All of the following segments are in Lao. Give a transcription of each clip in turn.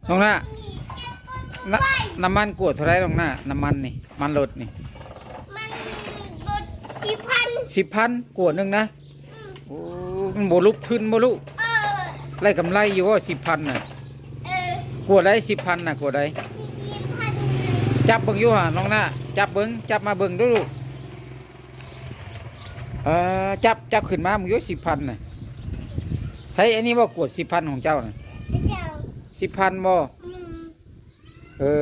ນ້ອງນາ ນ້ຳມັນກວດເທົ່າໃດນ້ອງນາ? ນ້ຳມັນນີ້ ນ້ຳມັນລົດນີ້ ມັນລົດສິບພັນ ສິບພັນກວດໜຶ່ງນະ. ໂອ້ ມັນບໍ່ຫຼຸບທຶນບໍ່ລູກ? ເອີ ໄດ້ກຳໄລຢູ່ບໍ່ສິບພັນນະ? ເອີ ກວດໄດ້ສິບພັນນະ ກວດໄດ້ສິບພັນ. ຈັບເບິ່ງຢູ່ຫານ້ອງນາ ຈັບເບິ່ງ ຈັບມາເບິ່ງດູລູກ. ເອີ ຈັບ ຈັບຂຶ້ນມາເບິ່ງຢູ່ສິບພັນນະ. ໃຊ້ອັນນີ້ບໍ່ ກວດສິບພັນຂອງເຈົ້ານະ? ເຈົ້າ ສິບພັນບໍ່? ອືມ ເອີ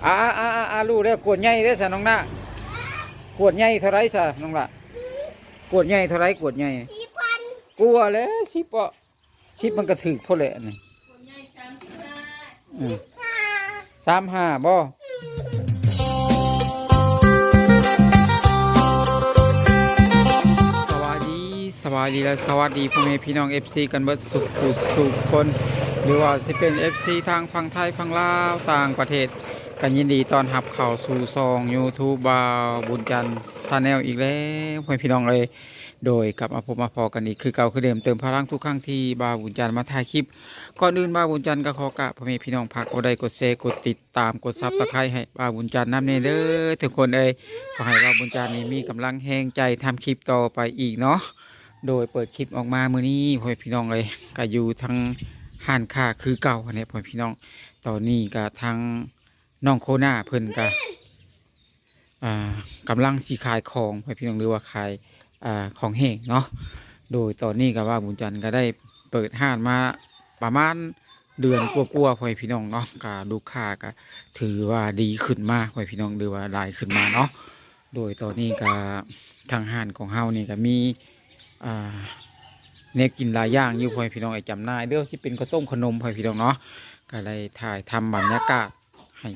ອາ ອາ ອາ ອາ ຮູ້ແລ້ວ ກວດໃຫຍ່ເດ້ຊະນ້ອງນາ. ກວດໃຫຍ່ເທົ່າໃດຊະນ້ອງລະ? ອືມ ກວດໃຫຍ່ເທົ່າໃດ? ກວດໃຫຍ່ ສີ່ພັນ ກວ່າແລ້ວ ສິບເບາະ. ສິບມັນກໍຖືກໂພດແຫຼະອັນນີ້ ອືມ ສາມຫ້າບໍ່? ສະບາຍດີ ສະບາຍດີ ແລະ ສະຫວັດດີພໍ່ແມ່ພີ່ນ້ອງ ເອັຟຊີ ກັນເບິດສູ່ຜູ້ສູ່ຄົນ ຫຼືວ່າຊິເປັນ ເອັຟຊີ ທາງຝັ່ງໄທ ຝັ່ງລາວ ຕ່າງປະເທດ ກໍຍິນດີຕ້ອນຮັບເຂົ້າສູ່ຊ່ອງ YouTube ບ່າວບຸນຈັນ Channel ອີກແລ້ວ ພໍ່ແມ່ພີ່ນ້ອງເອີຍ. ໂດຍກັບມາພົບມາພໍ້ກັນອີກຄືເກົ່າຄືເດີມ ເຕີມພະລັງທຸກຄັ້ງທີ່ບ່າວບຸນຈັນມາຖ່າຍຄລິບ. ກ່ອນອື່ນບ່າວບຸນຈັນກໍຂໍກາບພໍ່ແມ່ພີ່ນ້ອງ ຝາກກົດໄລ ກົດແຊ ກົດຕິດຕາມ ກົດ Subscribe ໃຫ້ບ່າວບຸນຈັນນຳແດ່ເດີທຸກຄົນເອີຍ. ຂໍໃຫ້ບ່າວບຸນຈັນນີ້ມີກຳລັງແຮງໃຈທຳຄລິບຕໍ່ໄປອີກເນາະ. ໂດຍເປີດຄລິບອອກມາມື້ນີ້ ພໍ່ແມ່ພີ່ນ້ອງເອີຍ ກໍຢູ່ທາງຮ້ານຄ້າຄືເກົ່າຫັ້ນແຫຼະ ພໍ່ແມ່ພີ່ນ້ອງ. ຕອນນີ້ກໍທາງ ນ້ອງໂຄນາເພິ່ນກະ ອ່າ ກຳລັງຊິຂາຍຂອງ ພໍ່ແມ່ພີ່ນ້ອງ ຫຼືວ່າຂາຍ ອ່າ ຂອງແຫ້ງເນາະ. ໂດຍຕອນນີ້ກະວ່າບຸນຈັນກະໄດ້ເປີດຮ້ານມາປະມານເດືອນກວ່າໆ ພໍ່ແມ່ພີ່ນ້ອງເນາະ ກະລູກຄ້າກະຖືວ່າດີຂຶ້ນມາ ພໍ່ແມ່ພີ່ນ້ອງ ຫຼືວ່າຫຼາຍຂຶ້ນມາເນາະ. ໂດຍຕອນນີ້ກະທາງຮ້ານຂອງເຮົານີ້ກະມີ ອ່າ ແນວກິນຫຼາຍຢ່າງຢູ່ ພໍ່ແມ່ພີ່ນ້ອງ ໃຫ້ຈຳໜ່າຍ ຫຼືວ່າຊິເປັນເຂົ້າຕົ້ມຂະໜົມ ພໍ່ແມ່ພີ່ນ້ອງເນາະ. ກະໄດ້ຖ່າຍທຳບັນຍາກາດ ໃຫ້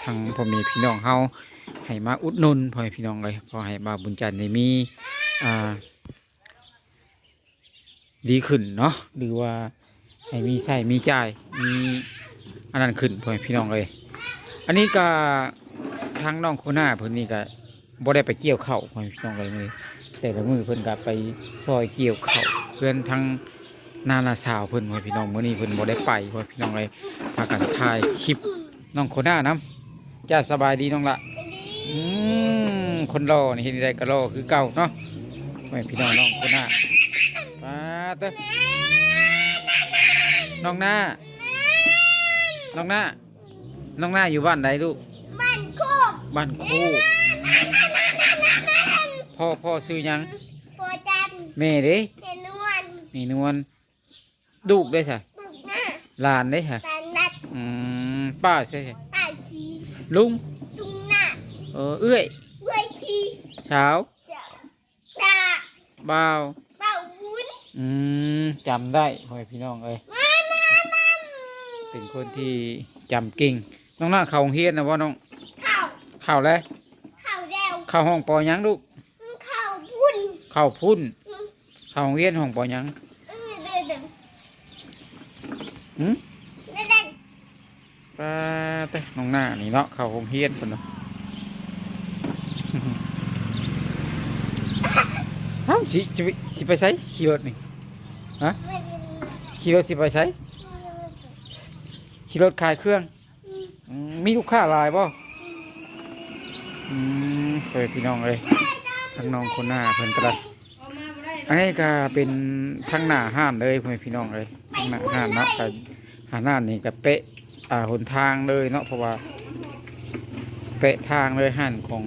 ທາງພໍ່ແມ່ພີ່ນ້ອງເຮົາ ໃຫ້ມາອຸດໜູນ ພໍ່ແມ່ພີ່ນ້ອງເອີຍ ຂໍໃຫ້ບ່າວບຸນຈັນໄດ້ມີ ອ່າ ດີຂຶ້ນເນາະ ຫຼືວ່າໃຫ້ມີໃຊ້ມີຈ່າຍ ມີອັນນັ້ນຂຶ້ນ ພໍ່ແມ່ພີ່ນ້ອງເອີຍ. ອັນນີ້ກະທາງນ້ອງໂຄນາເພິ່ນນີ້ກະ ບໍ່ໄດ້ໄປກ່ຽວເຂົ້າ ພໍ່ແມ່ພີ່ນ້ອງເອີຍ. ມື້ແຕ່ລະມື້ເພິ່ນກໍໄປຊ່ອຍກ່ຽວເຂົ້າເຮືອນທາງນ້ານ້າສາວເພິ່ນ ພໍ່ແມ່ພີ່ນ້ອງ. ມື້ນີ້ເພິ່ນບໍ່ໄດ້ໄປ ພໍ່ແມ່ພີ່ນ້ອງເອີຍ. ພາກັນຖ່າຍຄລິບນ້ອງໂຄນານຳ. ຈ້າ ສະບາຍດີນ້ອງລະ. ອືມ ຄົນຫຼໍ່ນີ້ເຮັດໃດກໍຫຼໍ່ຄືເກົ່າເນາະ ພໍ່ແມ່ພີ່ນ້ອງ. ນ້ອງໂຄນາ ປາດເຕີ ນ້ອງນາ ນ້ອງນາ ນ້ອງນາຢູ່ບ້ານໃດລູກ? ບ້ານໂຄກ ບ້ານໂຄກ. ພໍ່ ພໍ່ຊື່ຫຍັງ? ພໍ່ຈັນ. ແມ່ເດ້? ແມ່ນວນ ແມ່ນວນ. ລູກເດ້ຊະ? ລູກນາ. ຫຼານເດ້ຊະ? ຫຼານນັດ. ອືມ ປ້າໃສ? ປ້າສີ. ລຸງ? ລຸງນາ. ເອີ ເອື້ອຍ? ເອື້ອຍທີ. ສາວ? ສາວ ບ່າວ ບ່າວບຸນ. ອືມ ຈຳໄດ້ ພໍ່ແມ່ພີ່ນ້ອງເອີຍ ມາ ມາ ມາ ເປັນຄົນທີ່ຈຳເກັ່ງ. ນ້ອງນາເຂົ້າໂຮງຮຽນແລ້ວບໍ່ນ້ອງ? ເຂົ້າ ເຂົ້າແລ້ວ. ເຂົ້າແລ້ວ. ເຂົ້າຫ້ອງ ປໍ ຫຍັງລູກ? ເຂົ້າພຸ້ນ ເຂົ້າພຸ້ນ. ອືມ ເຂົ້າໂຮງຮຽນຫ້ອງ ປໍ ຫຍັງ? ອືມ ເດີ ເດີ ຫື? ເດີ ເດີ. ປາດເຕີ ນ້ອງນານີ້ເນາະ ເຂົ້າໂຮງຮຽນເພິ່ນເນາະ. ເອົ້າ ຊິ ຊິ ຊິໄປໃສ? ຂີ່ລົດນີ້ ຮະ? ຂີ່ລົດຊິໄປໃສ? ຂີ່ລົດຂາຍເຄື່ອງ. ອືມ ອືມ ມີລູກຄ້າຫຼາຍບໍ່? ອືມ ເອີ ພີ່ນ້ອງເອີຍ ທາງນ້ອງຄົນໜ້າເພິ່ນກໍໄດ້. ອັນນີ້ກໍເປັນທາງໜ້າຮ້ານເລີຍ ພໍ່ແມ່ພີ່ນ້ອງເອີຍ ທາງໜ້າຮ້ານເນາະ. ກໍຮ້ານນີ້ກໍເປະ ອ່າ ຫົນທາງເລີຍເນາະ ເພາະວ່າເປະທາງເລີຍ. ຮ້ານຂອງ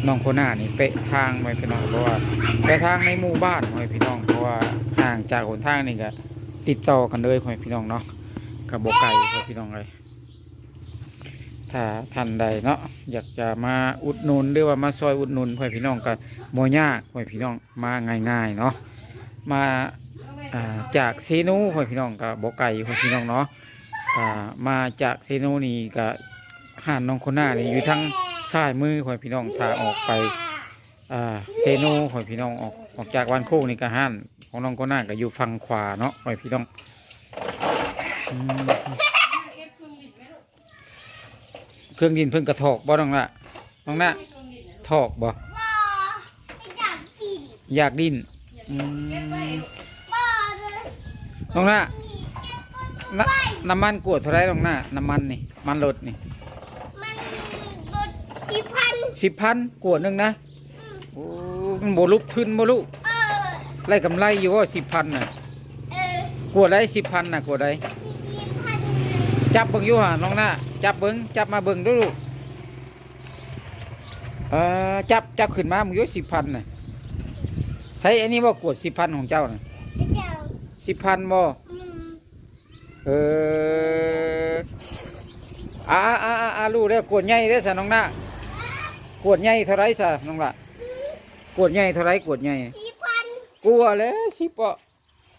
ນ້ອງໂຄນານີ້ເປະທາງໄວ້ພີ່ນ້ອງ ເພາະວ່າເປະທາງໃນໝູ່ບ້ານ ພໍ່ແມ່ພີ່ນ້ອງ ເພາະວ່າຫ່າງຈາກຫົນທາງນີ້ກໍຕິດຕໍ່ກັນເລີຍ ພໍ່ແມ່ພີ່ນ້ອງເນາະ ກໍບໍ່ໄກ ພໍ່ແມ່ພີ່ນ້ອງເອີຍ. ຖ້າທ່ານໃດເນາະ ຢາກຈະມາອຸດໜູນ ຫຼືວ່າມາຊ່ອຍອຸດໜູນ ພໍ່ແມ່ພີ່ນ້ອງ ກໍບໍ່ຍາກ ພໍ່ແມ່ພີ່ນ້ອງ ມາງ່າຍໆເນາະ. ມາ ອ່າ ຈາກເຊໂນ ພໍ່ແມ່ພີ່ນ້ອງ ກໍບໍ່ໄກ ພໍ່ແມ່ພີ່ນ້ອງເນາະ. ກໍມາຈາກເຊໂນນີ້ ກໍຮ້ານນ້ອງໂຄນານີ້ຢູ່ທາງຊ້າຍມື ພໍ່ແມ່ພີ່ນ້ອງ. ຖ້າອອກໄປ ອ່າ ເຊໂນ ພໍ່ແມ່ພີ່ນ້ອງ ອອກ ອອກຈາກບ້ານໂຄກນີ້ ກໍຮ້ານຂອງນ້ອງໂຄນາກໍຢູ່ຝັ່ງຂວາເນາະ ພໍ່ແມ່ພີ່ນ້ອງ. ອືມ ເຄື່ອງຫຼິ້ນເພິ່ນກະຖອກບໍ່ນ້ອງລະ? ນ້ອງນະ ຖອກບໍ່? ບໍ່ ຢາກຫຼິ້ນ ຢາກຫຼິ້ນ. ອືມ ບໍ່ເລີຍ ນ້ອງນະ ນະ ນ້ຳມັນກວດເທົ່າໃດນ້ອງນາ? ນ້ຳມັນນີ້ ມັນລົດນີ້ ມັນລົດສິບພັນ ສິບພັນ ກວດໜຶ່ງນະ. ອືມ ໂອ້ ມັນບໍ່ລຸກທຶນບໍ່ລູກ? ເອີ ໄດ້ກຳໄລຢູ່ບໍ່ ສິບພັນນະ? ເອີ ກວດໄດ້ສິບພັນນະ ກວດໄດ້ສິບພັນ. ຈັບເບິ່ງຢູ່ຫານ້ອງນາ ຈັບເບິ່ງ ຈັບມາເບິ່ງດູລູກ. ເອີ ຈັບ ຈັບຂຶ້ນມາເບິ່ງຢູ່ ສິບພັນນະ. ໃຊ້ອັນນີ້ບໍ່ ກວດສິບພັນຂອງເຈົ້ານະ? ເຈົ້າ ສິບພັນບໍ່? ອືມ ເອີ ອາ ອາ ອາ ອາ ຮູ້ແລ້ວ ກວດໃຫຍ່ເດ້ຊະນ້ອງນາ. ກວດໃຫຍ່ເທົ່າໃດຊະນ້ອງລະ? ອືມ ກວດໃຫຍ່ເທົ່າໃດ? ກວດໃຫຍ່ສິບພັນ. ກວດແລ້ວ ສິບເບາະ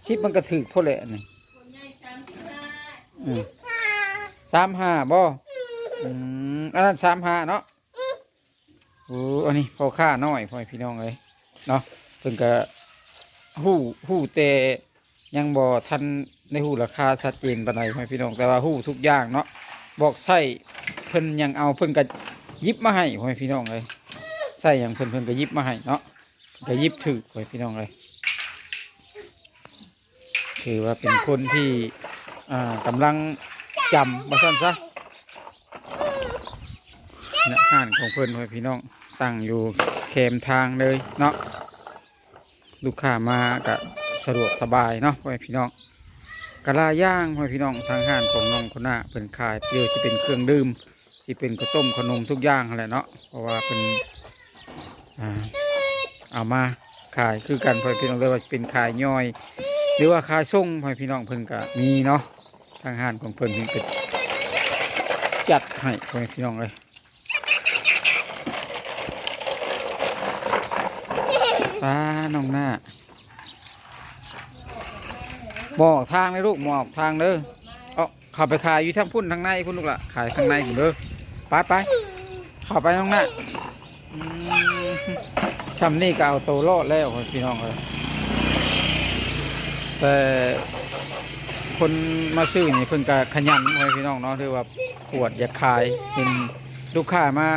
ສິບມັນກະຖືກໂພດແຫຼະອັນນີ້. ກວດໃຫຍ່ສາມສິບຫ້າ ອືມ ສິບຫ້າ ສາມສິບຫ້າບໍ່? ອືມ ອືມ ອັນນັ້ນສາມສິບຫ້າເນາະ. ອືມ ໂອ້ ອັນນີ້ພໍ່ຄ້ານ້ອຍ ພໍ່ແມ່ພີ່ນ້ອງເອີຍເນາະ ເພິ່ນກະຮູ້ ຮູ້ແຕ່ຍັງບໍ່ທັນໄດ້ຮູ້ລາຄາຊັດເຈນປານໃດ ພໍ່ແມ່ພີ່ນ້ອງ ແຕ່ວ່າຮູ້ທຸກຢ່າງເນາະ. ບອກໃຊ້ເພິ່ນຫຍັງເອົາ ເພິ່ນກະຫຍິບມາໃຫ້ ພໍ່ແມ່ພີ່ນ້ອງເອີຍ. ໃຊ້ຫຍັງເພິ່ນ ເພິ່ນກະຫຍິບມາໃຫ້ເນາະ ເພິ່ນກະຫຍິບຖືກ ພໍ່ແມ່ພີ່ນ້ອງເອີຍ. ຖືວ່າເປັນຄົນທີ່ ອ່າ ກຳລັງຈຳວ່າຊັ້ນຊະ. ຮ້ານຂອງເພິ່ນ ພໍ່ແມ່ພີ່ນ້ອງ ຕັ້ງຢູ່ແຄມທາງເລີຍເນາະ. ລູກຄ້າມາກະສະດວກສະບາຍເນາະ ພໍ່ແມ່ພີ່ນ້ອງ. ກະຫຼາຍຢ່າງ ພໍ່ແມ່ພີ່ນ້ອງ ທາງຮ້ານຂອງນ້ອງໂຄນາເພິ່ນຂາຍ ບໍ່ວ່າຊິເປັນເຄື່ອງດື່ມ ຊິເປັນເຂົ້າຕົ້ມເຂົ້າໜົມທຸກຢ່າງຫັ້ນແຫຼະເນາະ ເພາະວ່າເພິ່ນ ອ່າ ເອົາມາຂາຍຄືກັນ ພໍ່ແມ່ພີ່ນ້ອງ ຫຼືວ່າເປັນຂາຍຍ່ອຍ ຫຼືວ່າຂາຍສົ່ງ ພໍ່ແມ່ພີ່ນ້ອງ ເພິ່ນກະມີເນາະ. ທາງຮ້ານຂອງເພິ່ນເພິ່ນກະຈັດໃຫ້ ພໍ່ແມ່ພີ່ນ້ອງເອີຍ. ປ້າ ນ້ອງນາ ບໍ່ອອກທາງເດີລູກ ບໍ່ອອກທາງເດີ. ເອົາ ເຂົ້າໄປຂາຍຢູ່ທາງພຸ້ນ ທາງໃນພຸ້ນລູກຫຼະ ຂາຍທາງໃນພຸ້ນເດີ. ໄປ ໄປ ເຂົ້າໄປນ້ອງນາ. ອືມ ຊ່ຳນີ້ກະເອົາໂຕລອດແລ້ວ ພີ່ນ້ອງເອີຍ. ແຕ່ຄົນມາຊື້ນີ້ເພິ່ນກະຂະຫຍັນ ພີ່ນ້ອງເນາະ ຖືວ່າປວດຢາກຂາຍ ເຫັນລູກຄ້າມາ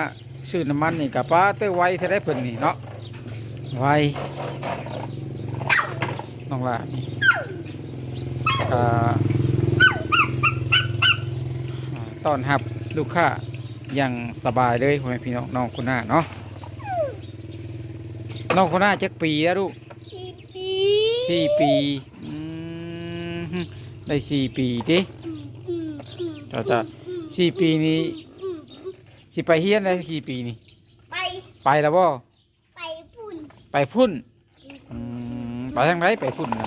ຊື້ນ້ຳມັນນີ້ກະ ປ້າເຕີ ໄວແທ້ເດ້ເພິ່ນນີ້ເນາະ ໄວ. ນ້ອງຫຼ້ານີ້ກະ ອ່າ ຕ້ອນຮັບລູກຄ້າຢ່າງສະບາຍເລີຍ ພໍ່ແມ່ພີ່ນ້ອງ. ນ້ອງໂຄນາເນາະ ນ້ອງໂຄນາຈັກປີແລ້ວລູກ? ສີ່ປີ ສີ່ປີ. ອືມ ໄດ້ສີ່ປີຕິ? ອືມ ອືມ ອືມ ເຈົ້າ ເຈົ້າ ອືມ ສີ່ປີນີ້ ອືມ ອືມ ຊິໄປຮຽນໄດ້ສີ່ປີນີ້? ໄປ ໄປແລ້ວບໍ່? ໄປພຸ້ນ ໄປພຸ້ນ. ອືມ ອືມ ໄປທາງໃດໄປພຸ້ນນະ?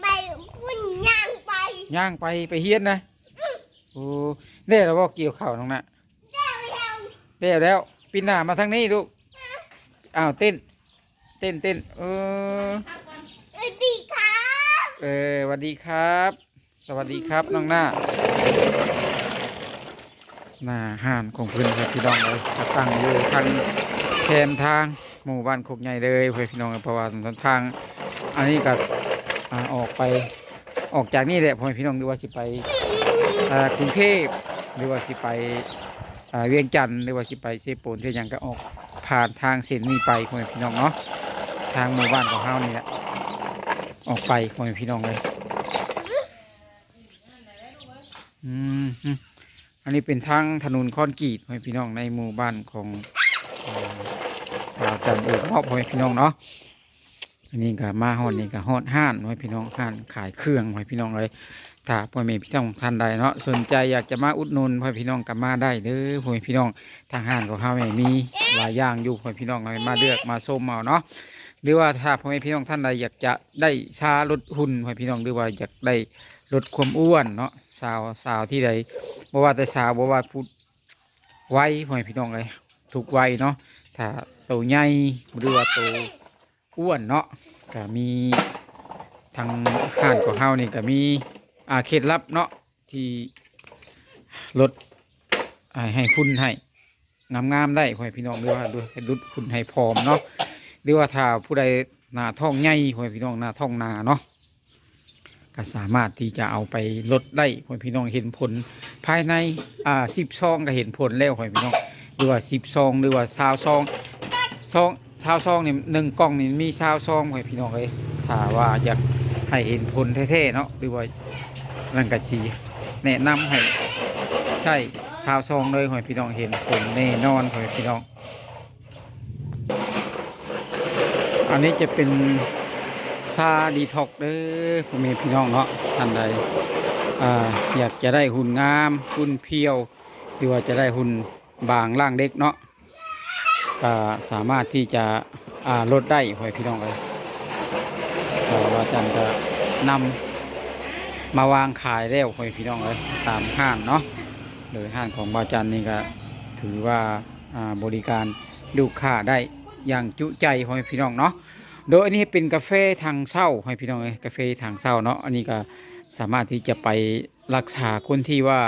ໄປພຸ້ນ ຍ່າງໄປ ຍ່າງໄປ ໄປຮຽນນະ? ອືມ ໂອ້ ແລ້ວລະບໍ່ກ່ຽວເຂົ້ານ້ອງນະ? ແລ້ວແລ້ວ ແລ້ວແລ້ວ. ປີໜ້າມາທາງນີ້ລູກ. ອ້າວ ເຕັ້ນ ເຕັ້ນ ເຕັ້ນ ເອີ ສະຫວັດດີຄັບ ເອີ ສະຫວັດດີຄັບ ສະຫວັດດີຄັບນ້ອງນາ. ໜ້າຮ້ານຂອງເພິ່ນ ພີ່ນ້ອງເອີຍ ກະຕັ້ງຢູ່ທາງແຄມທາງໝູ່ບ້ານໂຄກໃຫຍ່ເລີຍ ພໍ່ແມ່ພີ່ນ້ອງເອີຍ. ເພາະວ່າທາງອັນນີ້ກະ ອ່າ ອອກໄປ ອອກຈາກນີ້ແຫຼະ ພໍ່ແມ່ພີ່ນ້ອງ ຫຼືວ່າຊິໄປ ອ່າ ກຸງເທບ ຫຼືວ່າຊິໄປ ອ່າ ວຽງຈັນ ຫຼືວ່າຊິໄປເຊໂປນ ເຮັດຫຍັງກະອອກຜ່ານທາງເສັ້ນນີ້ໄປ ພໍ່ແມ່ພີ່ນ້ອງເນາະ. ທາງໝູ່ບ້ານຂອງເຮົານີ້ແຫຼະ ອອກໄປ ພໍ່ແມ່ພີ່ນ້ອງເອີຍ. ອືມ ອັນນີ້ເປັນທາງຖະໜົນຄອນກຣີດ ພໍ່ແມ່ພີ່ນ້ອງ ໃນໝູ່ບ້ານຂອງ ອ່າ ລາວຈັນເອງເນາະ ພໍ່ແມ່ພີ່ນ້ອງເນາະ. ອັນນີ້ກະມາຮອດນີ້ກະຮອດຮ້ານ ພໍ່ແມ່ພີ່ນ້ອງ ຮ້ານຂາຍເຄື່ອງ ພໍ່ແມ່ພີ່ນ້ອງເອີຍ. ຖ້າພໍ່ແມ່ພີ່ນ້ອງທ່ານໃດເນາະ ສົນໃຈຢາກຈະມາອຸດໜູນ ພໍ່ແມ່ພີ່ນ້ອງກະມາໄດ້ເດີ ພໍ່ແມ່ພີ່ນ້ອງ. ທາງຮ້ານຂອງເຮົານີ້ມີຫຼາຍຢ່າງຢູ່ ພໍ່ແມ່ພີ່ນ້ອງເອີຍ ມາເລືອກມາຊົມເອົາເນາະ. ຫຼືວ່າຖ້າພໍ່ແມ່ພີ່ນ້ອງທ່ານໃດຢາກຈະໄດ້ຊາລົດຫຸ່ນ ພໍ່ແມ່ພີ່ນ້ອງ ຫຼືວ່າຢາກໄດ້ລົດຄວາມອ້ວນເນາະ ສາວ ສາວທີ່ໃດ ບໍ່ວ່າແຕ່ສາວ ບໍ່ວ່າຜູ້ໄວ ພໍ່ແມ່ພີ່ນ້ອງເອີຍ ທຸກໄວເນາະ. ຖ້າໂຕໃຫຍ່ ຫຼືວ່າໂຕ ອ້ວນເນາະ ກະມີ ທາງຮ້ານຂອງເຮົານີ້ກະມີ ອ່າ ເຄັດລັບເນາະ ທີ່ລົດ ອ່າ ໃຫ້ຫຸ່ນໃຫ້ງາມໆໄດ້ ພໍ່ແມ່ພີ່ນ້ອງ ຫຼືວ່າໃຫ້ຫຼຸດຫຸ່ນໃຫ້ຜອມເນາະ. ຫຼືວ່າຖ້າຜູ້ໃດໜ້າທ້ອງໃຫຍ່ ພໍ່ແມ່ພີ່ນ້ອງ ໜ້າທ້ອງໜາເນາະ ກະສາມາດທີ່ຈະເອົາໄປລົດໄດ້ ພໍ່ແມ່ພີ່ນ້ອງ. ເຫັນຜົນພາຍໃນ ອ່າ ສິບຊອງກະເຫັນຜົນແລ້ວ ພໍ່ແມ່ພີ່ນ້ອງ ຫຼືວ່າສິບຊອງ ຫຼືວ່າຊາວຊອງ ຊອງ ຊາວຊອງນີ້ ໜຶ່ງກ່ອງນີ້ມີຊາວຊອງ ພໍ່ແມ່ພີ່ນ້ອງເອີຍ. ຖ້າວ່າຢາກໃຫ້ເຫັນຜົນແທ້ໆເນາະ ຫຼືວ່ານັ້ນກະຊິ ແນະນຳໃຫ້ໃຊ້ຊາວຊອງເລີຍ ພໍ່ແມ່ພີ່ນ້ອງ ເຫັນຜົນແນ່ນອນ ພໍ່ແມ່ພີ່ນ້ອງ. ອັນນີ້ຈະເປັນຊາດີທັອກເດີ ພໍ່ແມ່ພີ່ນ້ອງເນາະ. ທ່ານໃດ ອ່າ ຢາກຈະໄດ້ຫຸ່ນງາມ ຫຸ່ນພຽວ ຫຼືວ່າຈະໄດ້ຫຸ່ນບາງ ຮ່າງເດັກເນາະ ກໍສາມາດທີ່ຈະ ອ່າ ລົດໄດ້ ພໍ່ແມ່ພີ່ນ້ອງເອີຍ. ກໍບ່າວຈັນກໍນຳມາວາງຂາຍແລ້ວ ພໍ່ແມ່ພີ່ນ້ອງເອີຍ ຕາມຮ້ານເນາະ. ໂດຍຮ້ານຂອງບ່າວຈັນນີ້ກໍຖືວ່າ ອ່າ ບໍລິການລູກຄ້າໄດ້ຢ່າງຈຸໃຈ ພໍ່ແມ່ພີ່ນ້ອງເນາະ. ໂດຍອັນນີ້ເປັນກາແຟຖັງເຊົ້າ ພໍ່ແມ່ພີ່ນ້ອງເອີຍ ກາແຟຖັງເຊົ້າເນາະ. ອັນນີ້ກໍສາມາດທີ່ຈະໄປລັກສາຄົນທີ່ວ່າ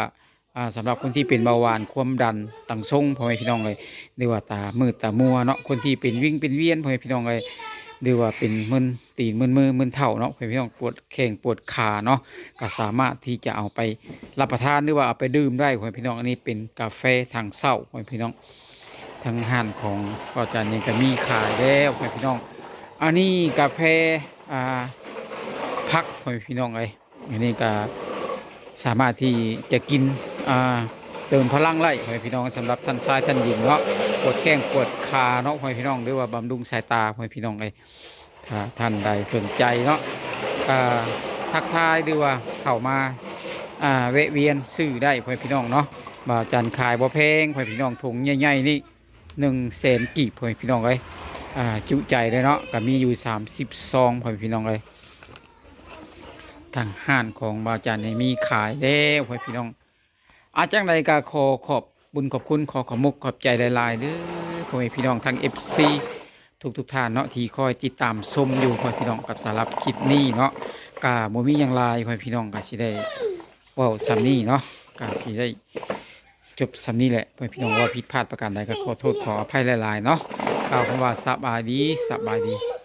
ອ່າ ສຳລັບຄົນທີ່ເປັນເບົາຫວານ ຄວາມດັນ ຕັງຊົງ ພໍ່ແມ່ພີ່ນ້ອງເອີຍ ຫຼືວ່າຕາມືດຕາມົວເນາະ, ຄົນທີ່ເປັນວິງເປັນວຽນ ພໍ່ແມ່ພີ່ນ້ອງເອີຍ ຫຼືວ່າເປັນມຶນຕີນມຶນມືມຶນເທົ້າເນາະ ພໍ່ແມ່ພີ່ນ້ອງ ປວດແຂ້ງປວດຂາເນາະ ກໍສາມາດທີ່ຈະເອົາໄປຮັບປະທານ ຫຼືວ່າເອົາໄປດື່ມໄດ້ ພໍ່ແມ່ພີ່ນ້ອງ. ອັນນີ້ເປັນກາແຟທາງເຊົ້າ ພໍ່ແມ່ພີ່ນ້ອງ ທາງຮ້ານຂອງພໍ່ອາຈານນີ້ກໍມີຂາຍແລ້ວ ພໍ່ແມ່ພີ່ນ້ອງ. ອັນນີ້ກາແຟ ອ່າ ຜັກ ພໍ່ແມ່ພີ່ນ້ອງເອີຍ ອັນນີ້ກໍສາມາດທີ່ຈະກິນ ອ່າ ເຕີມພະລັງໄດ້ ພໍ່ແມ່ພີ່ນ້ອງ ສຳລັບທ່ານຊາຍທ່ານຍິງເນາະ ປວດແຂ້ງປວດຂາເນາະ ພໍ່ແມ່ພີ່ນ້ອງ ຫຼືວ່າບຳລຸງສາຍຕາ ພໍ່ແມ່ພີ່ນ້ອງເອີຍ. ຖ້າທ່ານໃດສົນໃຈເນາະ ກໍທັກທາຍ ຫຼືວ່າເຂົ້າມາ ອ່າ ແວະວຽນຊື້ໄດ້ ພໍ່ແມ່ພີ່ນ້ອງເນາະ. ບ່າວຈັນຂາຍບໍ່ແພງ ພໍ່ແມ່ພີ່ນ້ອງ ຖົງໃຫຍ່ໆນີ້ ໜຶ່ງແສນກີບ ພໍ່ແມ່ພີ່ນ້ອງເອີຍ ອ່າ ຈຸໃຈເລີຍເນາະ ກໍມີຢູ່ສາມສິບຊອງ ພໍ່ແມ່ພີ່ນ້ອງເອີຍ. ທາງຮ້ານຂອງບ່າວຈັນນີ້ມີຂາຍແລ້ວ ພໍ່ແມ່ພີ່ນ້ອງ. ອາ ຈັ່ງໃດກໍຂໍຂອບບຸນຂອບຄຸນ ຂໍຂອບມຸກຂອບໃຈຫຼາຍໆເດີ ພໍ່ແມ່ພີ່ນ້ອງທັງ ເອັຟຊີ ທຸກໆທ່ານເນາະ ທີ່ຄອຍຕິດຕາມຊົມຢູ່ ພໍ່ແມ່ພີ່ນ້ອງ. ກັບສຳລັບຄລິບນີ້ເນາະ ກໍບໍ່ມີຫຍັງຫຼາຍ ພໍ່ແມ່ພີ່ນ້ອງ ກໍຊິໄດ້ເວົ້າສ່ຳນີ້ເນາະ ກໍຊິໄດ້ ຈົບສ່ຳນີ້ແຫຼະ ພໍ່ແມ່ພີ່ນ້ອງ. ເວົ້າຜິດພາດປະການໃດກໍຂໍໂທດຂໍອະໄພຫຼາຍໆເນາະ. ກ່າວຄຳວ່າສະບາຍດີ ສະບາຍດີ.